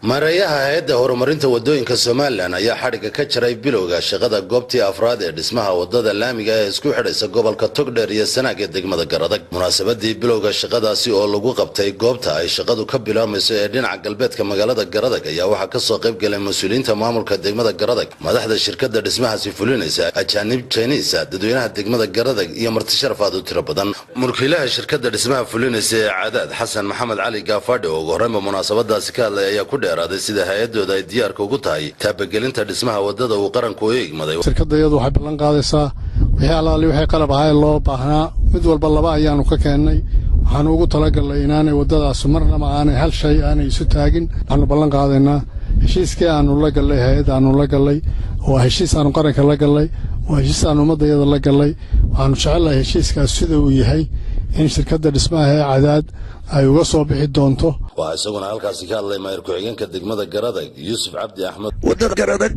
Mareeyaha Hay-adda Horumarinta Wadooyinka Somaliland ayaa xadhigga ka jaray bilowga shaqada goobtii afraad ee dhismaha wadada laamiga ee isku xidhaysa gobolka Togdheer iyo Sanaag ee degmada Garadag. Munaasabadii bilowga shaqadaasi oo lagu qabtay goobta ay shaqadu ka bilaabmayso ee dhinaca galbeedka magaalada Garadag ayaa waxaa kasoo qayb galay mas-uuliyiinta maamulka degmada Garadag, madaxda shirkada dhismahaasi fulinaysa, ajaanib Jiniisa, dadweynaha degmada Garadag iyo marti sharaf aad u tiro badan. Mulkiilaha shirkada dhismaha fulinaysa ee Cadaad, Xasan Maxamed Cali Gaafadhi, oo ugu horreynba munaasabadaasi ka hadlay, ayaa ku dheeraaday sida hay-adooda ay diyaarka ugu tahay taabagelinta dhismaha wadada uu qaranku u igmaday. Shirkadda iyadu waxay ballan qaadaysaa wixii alaali wixii qalab ahaa ee loo baahnaa. Mid walba laba ayaanu ka keennay. Waxaanu ugu talagalnay inaanay waddadaas marnaba aanay hal shay aanay isu taagin. Waxaanu ballan qaadaynaa heshiiskii aanu la gallay hay-adda aanu la gallay. Waa heshiis aanu qaranka la gallay, waa heshiis aanu ummaddayada la gallay. Waxaanu jecelnahay heshiiskaas sida uu yahay in shirkadda dhismaha ee Cadaad ay uga soo bixi doonto. Waxaa isaguna halkaasi ka hadlay maayir ku-xigeenka degmada Garadag, Yuusuf Cabdi Axmed. Waddada Garadag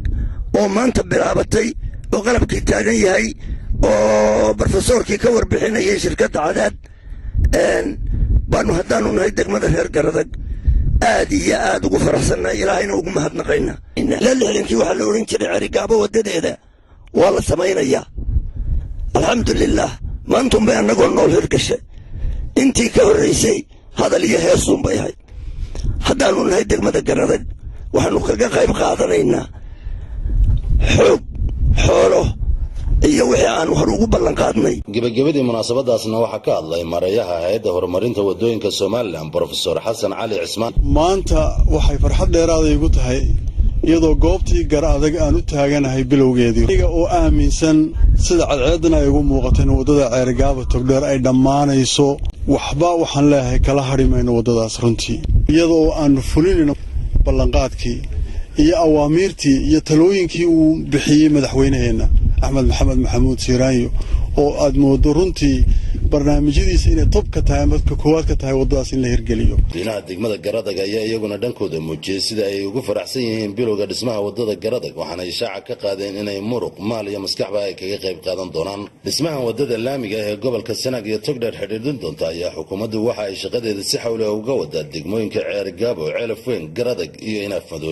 oo maanta bilaabatay oo qalabkii taagan yahay oo brofesoorkii ka warbixinayay shirkadda Cadaad baanu, haddaanu nahay degmada reer Garadag, aad iyo aad ugu faraxsannahay, Ilaahayna ugu mahadnaqayna. Ilaa 60-kii waxaa la odhan jiray Cerigaabo waddadeeda waa la samaynayaa. Alxamdulilaah, maantunbay annagoo nool hirgashay. Intii ka horraysay hadal iyo heesuun bay ahayd. Haddaannu nahay degmada Garadag, waxaannu kaga qayb qaadanaynaa xoog, xoolo iyo wixii aanu hor ugu ballan qaadnay. Gebagabadii munaasabadaasna waxaa ka hadlay mareeyaha Hay-adda Horumarinta Wadooyinka Somaliland, Brofesor Xasan Cali Cismaan. Maanta waxay farxad dheeraaday igu tahay iyadoo goobtii Garadag aan u taaganahay bilowgeedii, aniga oo aaminsan sida cadceeddana ay ugu muuqata in waddada Ceerigaaba Togdheer ay dhammaanayso. Waxba waxaan leeyahay kala hadhi mayno waddadaas runtii, iyadoo aanu fulinayno ballanqaadkii iyo awaamiirtii iyo talooyinkii uu bixiyey madaxweynaheenna Axmed Maxamed Maxamuud Siiraanyo, oo aad moodo runtii barnaamijyadiisa inay top ka tahay ama ka koowaad ka tahay waddadaas in la hirgeliyo. Dadweynaha degmada Garadag ayaa iyaguna dhankooda muujiyey sida ay ugu faraxsan yihiin bilowga dhismaha wadada Garadag, waxaana ishaaca ka qaadeen inay muruq, maal iyo maskaxba ay kaga qayb qaadan doonaan dhismahan wadada laamiga ah ee gobolka Sanaag iyo Togdheer xidhiidhin doonta. Ayaa xukuumaddu waxa ay shaqadeeda si xawliha uga wadaa degmooyinka Ceerigaabo, Ceelafweyn, Garadag iyo Inaaf Madoobe.